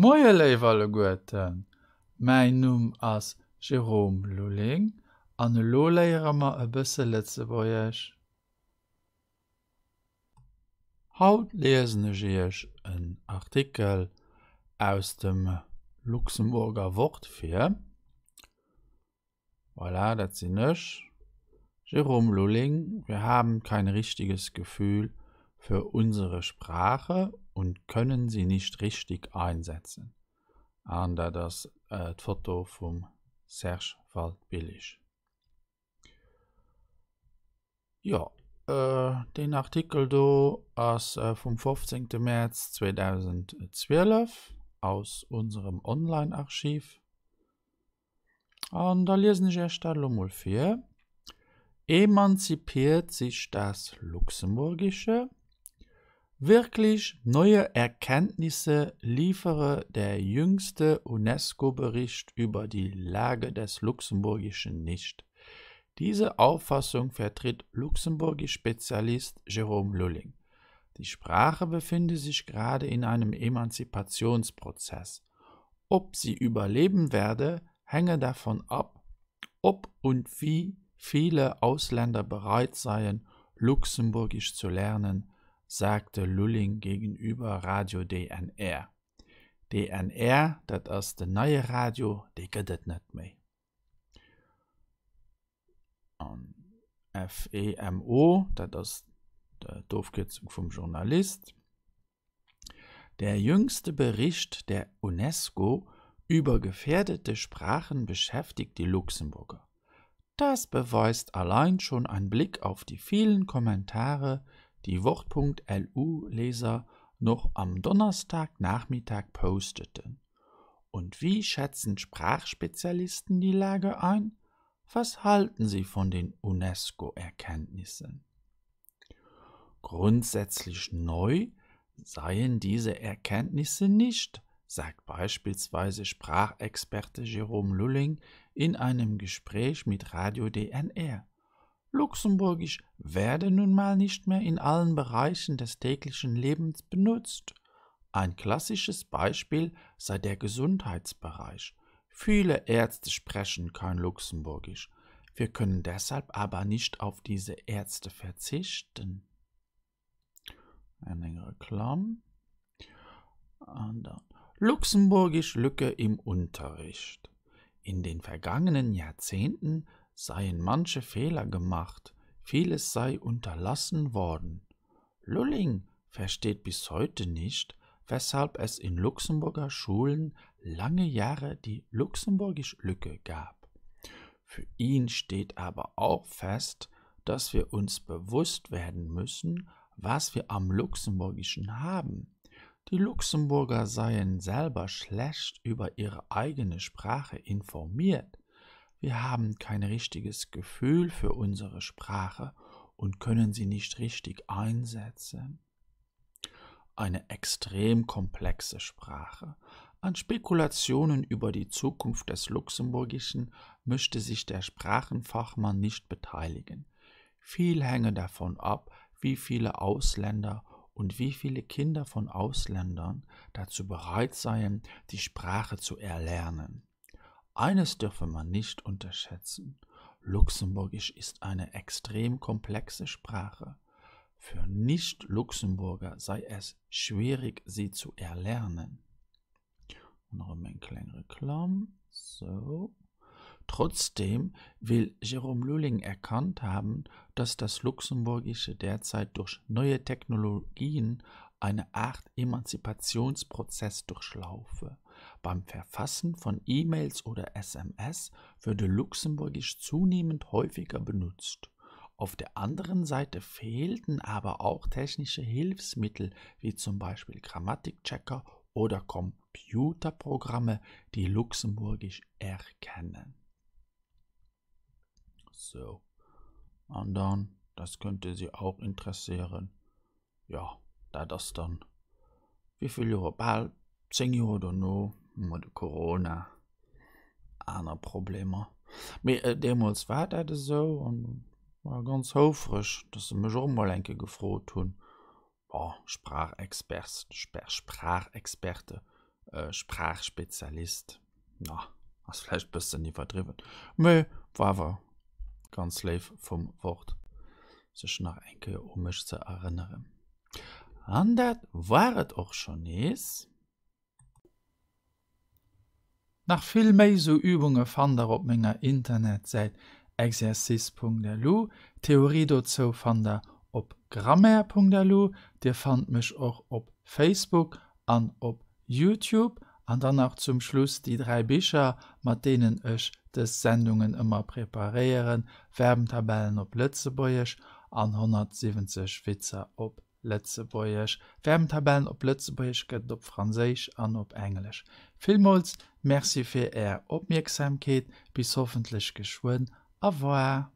Moie léif alleguerten, mäin Numm ass Jérôme Lulling an elo léiere mer e bësse Lëtzebuergesch. Haut liesen ech iech en Artikel aus dem Luxemburger Wort vir. Voilà, dat sinn ech. Jérôme Lulling, Wir haben kein richtiges Gefühl für unsere Sprache und können sie nicht richtig einsetzen. An dat ass d'Foto vum Serge Waldbillig. Jo, deen Artikel do ass vum 15. Mäerz 2012 aus unserem Online-Archiv. An da liesen ech Iech dat elo mol vir. Emanzipiert sich das Luxemburgische? Wirklich neue Erkenntnisse liefere der jüngste UNESCO-Bericht über die Lage des Luxemburgischen nicht. Diese Auffassung vertritt Luxemburgisch-Spezialist Jérôme Lulling. Die Sprache befinde sich gerade in einem Emanzipationsprozess. Ob sie überleben werde, hänge davon ab, ob und wie viele Ausländer bereit seien, Luxemburgisch zu lernen, sagte Lulling gegenüber Radio DNR. DNR, dat ass den neie Radio, dee gëtt et net méi. An FEMO, dat ass d'Ofkierzung vum Journalist. Der jüngste Bericht der UNESCO über gefährdete Sprachen beschäftigt die Luxemburger. Das beweist allein schon ein Blick auf die vielen Kommentare, die Wort.lu-Leser noch am Donnerstagnachmittag posteten. Und wie schätzen Sprachspezialisten die Lage ein? Was halten sie von den UNESCO-Erkenntnissen? Grundsätzlich neu seien diese Erkenntnisse nicht, sagt beispielsweise Sprachexperte Jerome Lulling in einem Gespräch mit Radio DNR. Luxemburgisch werde nun mal nicht mehr in allen Bereichen des täglichen Lebens benutzt. Ein klassisches Beispiel sei der Gesundheitsbereich. Viele Ärzte sprechen kein Luxemburgisch. Wir können deshalb aber nicht auf diese Ärzte verzichten. Eng Reklam. An dann Luxemburgisch Lücke im Unterricht. In den vergangenen Jahrzehnten seien manche Fehler gemacht, vieles sei unterlassen worden. Lulling versteht bis heute nicht, weshalb es in Luxemburger Schulen lange Jahre die Luxemburgisch-Lücke gab. Für ihn steht aber auch fest, dass wir uns bewusst werden müssen, was wir am Luxemburgischen haben. Die Luxemburger seien selber schlecht über ihre eigene Sprache informiert. Wir haben kein richtiges Gefühl für unsere Sprache und können sie nicht richtig einsetzen. Eine extrem komplexe Sprache. An Spekulationen über die Zukunft des Luxemburgischen möchte sich der Sprachenfachmann nicht beteiligen. Viel hänge davon ab, wie viele Ausländer und wie viele Kinder von Ausländern dazu bereit seien, die Sprache zu erlernen. Eines dürfe man nicht unterschätzen. Luxemburgisch ist eine extrem komplexe Sprache. Für Nicht-Luxemburger sei es schwierig, sie zu erlernen. An erëm eng kleng Reklamm. Sou. Trotzdem will Jérôme Lulling erkannt haben, dass das Luxemburgische derzeit durch neue Technologien eine Art Emanzipationsprozess durchlaufe. Beim Verfassen von E-Mails oder SMS würde Luxemburgisch zunehmend häufiger benutzt. Auf der anderen Seite fehlten aber auch technische Hilfsmittel wie zum Beispiel Grammatikchecker oder Computerprogramme, die Luxemburgisch erkennen. So. An dann, das könnte Sie auch interessieren, jo, dat ass dann wéivill Joer, bal 10 Joer dono, hu mer de Corona, aner Problemer. Mee deemools war dat esou an war ganz houfreg, dass se mech och emol eng Kéier gefrot hunn. Bon, Sprachexperts, Sprachexperte. Sprachspezialist. Na, ass vläicht bëssen iwwerdriwwen, mee war awer ganz léif vum Wort, sech nach eng Kéier u mech ze erënneren. An dat war et och schonn nees. Nach vill méi sou Übunge fannt der op menger Internetsäit exercice.lu. D'Theorie dozou fannt der op grammaire.lu. Dir fannt mech och op Facebook an op Youtube. An dann nach zum Schluss déi 3 Bicher, mat deenen ech dës Sendungen ëmmer preparéieren, Verbentabellen op Lëtzebuergesch an 170 Witzer op Lëtzebuergesch. Verbentabellen op Lëtzebuergesch gëtt et op Franséisch an op Englesch. Villmools Merci fir Är Opmierksamkeet. Bis hoffentlech geschwënn. Au revoir.